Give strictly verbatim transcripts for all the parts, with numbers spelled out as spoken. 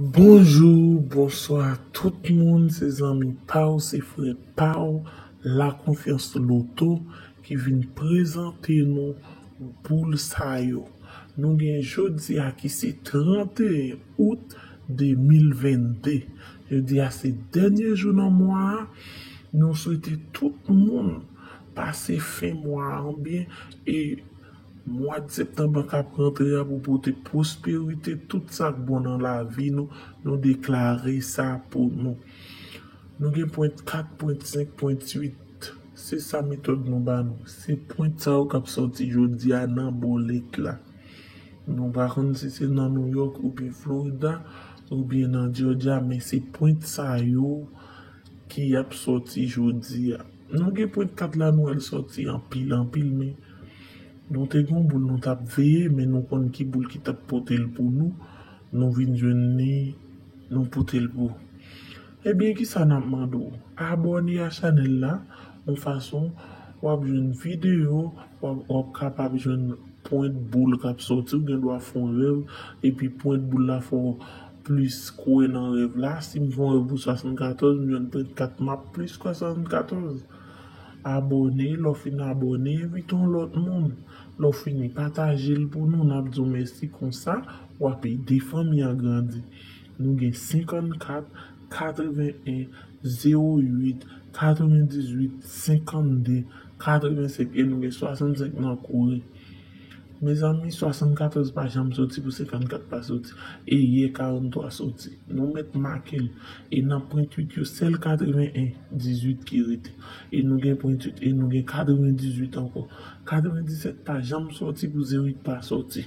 Bonjou, bonswa tout moun, se zanmi pa w, se frè pa w, Lakonfyans Loto ki vin prezante nou boul sa yo. Nou gen jodi a ki se trannteyen out de mil vennde. Jodi a se dènye jou nan mwa a. Nou swete tout moun pase fen mwa an byen e mwa de septanm k ap rantre a pou pote pwosperite, tout sa k bon nan lavi nou, nou deklare sa pou nou. Nou gen pwent kat, pwent senk, pwent uit. Se sa metòd nou ba nou. Se pwent sa yo k ap sòti jodi a nan bòlèt la. Nou pa konn si se nan New York oubyen Florida oubyen nan Georgia, men se pwent sa yo ki ap sòti jodi a. Nou gen pwent kat la nou wè l sòti anpil, anpil, men nou te gen yon boul nou t ap veye, men nou konn ki boul ki t ap pote l pou nou. Nou vin jwenn li, nou pote l pou. Ebyen, ki sa n ap mande w? Abòne a chanèl la, yon fason w ap jwenn videyo, w ap, w ap kapab jwenn pwent boul k ap sòti, ou gen dwa fè yon rèv, epi pwent boul la fè w plis kwè nan rèv la. Si m fè yon rèv pou swasannkatòz, m jwenn pwent kat, m ap plis kwè swasannkatòz. Abòne, lè w fin abòne, envite yon lòt moun. Lè w fini, pataje l pou nou, n ap di w mèsi konsa, w ap ede fanmi an grandi. Nou gen senkannkat, katreven en, zewo uit, katrevendizuit, senkannde, katrevensenk e nou gen swasannsenk nan kouri. Mezanmi, swasannkatòz pa janm sòti pou senkannkat pa sòti. E yè karanntwa sòti. Nou mèt make l. E nan pwent uit yo, sèl katreven en dizuit ki rete. E nou gen pwent uit, e nou gen katrevendizuit ankò. Katrevendisèt pa janm sòti pou zewo uit pa sòti.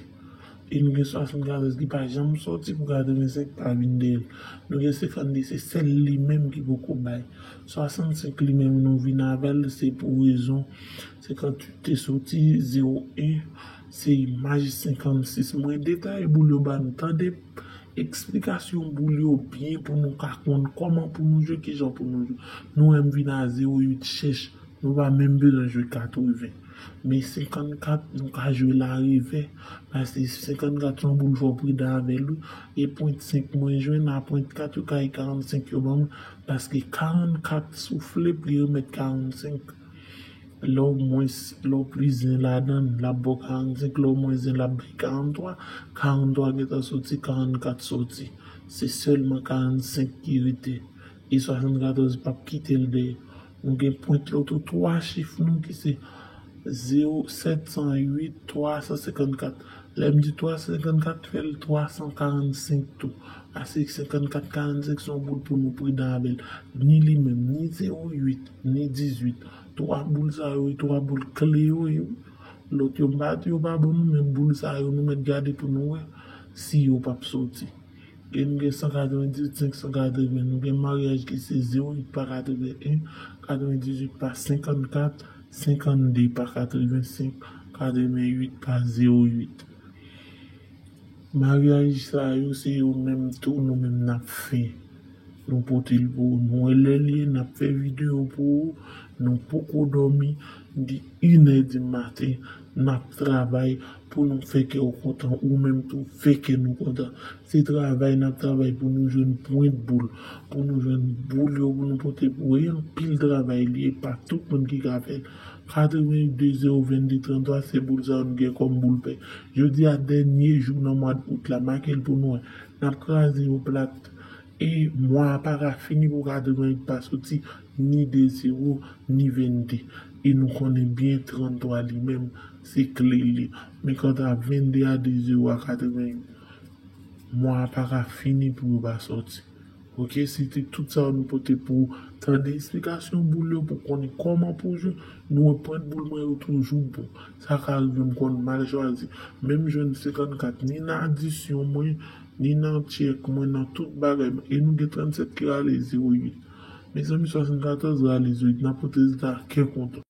E nou gen swasannkatòz ki pa janm sòti pou katrevensenk pa vin dèyè l. Nou gen senkannde, se sèl li menm ki poko bay. Swasannsenk li menm nou vin avè l, se pou rezon senkantuit te sòti, zewo en, se imaj senkannsis. Mwen detaye boul yo ba nou, tande eksplikasyon boul yo byen pou nou ka konn kòman pou nou jwe, kijan pou nou jwe. Nou wè m vin a zewo uit chèch, nou pa menm bezwen jwe katreven. Men senkannkat, nou ka jwe l a revè, paske senkannkat se yon boul fò w pridan avè l, wi. E pwent senk mwen jwenn a pwent kat yo kay karannsenk yo ban mwen, paske karannkat soufle pou li remèt karannsenk. Lè w mwens, lè w plis zen ladan l, l ap ba w karannsenk, lè w mwens zen, l ap bay karantwa, karantwa gentan sòti, karannkat sòti. Se sèlman karannsenk ki rete. E swasannkatòz p ap kite l dèyè. Nou gen pwent loto twa chif nou ki se zewo, sèt san uit, twa san senkannkat. Lè m di twa san senkannkat, fè l twa san karannsenk tou. Paske senkannkat karannsenk se yon boul pou nou pridan avè l. Ni li menm, ni zewo uit, ni dizuit. Twa boul sa yo, e twa boul kle yo ye, wi. Lòt yo m pa di yo pa bon, non, men boul sa yo, nou mèt gade pou nou wè si yo p ap sòti. E nou gen san katrevendizuit, senk san katreven. Nou gen maryaj ki se zewo uit pa katreven en, katrevendizuit pa senkannkat, senkannde pa katrevensenk, katrevenuit pa zewo uit. Maryaj sa yo, se yo menm tou, nou menm n ap fè. Nou pote l pou ou. Nou wè lè l ye, n ap fè videyo pou ou. Nou poko dòmi. Di inè di maten, n ap travay pou nou fè kè w kontan. Ou menm tou, fè kè nou kontan. Se travay n ap travay pou nou jwenn pwent boul, pou nou jwenn boul yo, pou nou pote pou ou. E anpil travay li ye, pa tout moun ki ka fè l. Katreven uit de zewo vennde tranntwa, se boul sa yo nou gen kòm boul pè. Jodi a, dènye jou nan mwa d out la, make l pou nou wè. N ap kraze yo plat. E mwa a pa ka fini pou katreven uit pa soti, ni de zewo, ni vennde. E nou konnen byen tranntwa li menm, se kle li. Men kanta vennde a, de zewo a, katreven uit, mwa a pa ka fini pou yo pa sòti. Oke, se te tout sa nou pote pou ou. Tande esplikasyon boul yo pou konnen kòman pou w jwe. Nou wè pwent boul mwen yo toujou bon. Sa ka rive m konn mal chwazi. Men m jwenn senkannkat ni nan adisyon mwen, ni nan tchèk mwen, nan tout bagay mwen. E nou gen trannsèt ki rale zewo uit. Mezanmi, swasannkatòz rale zewo uit. N ap pote rezilta a kè kontan.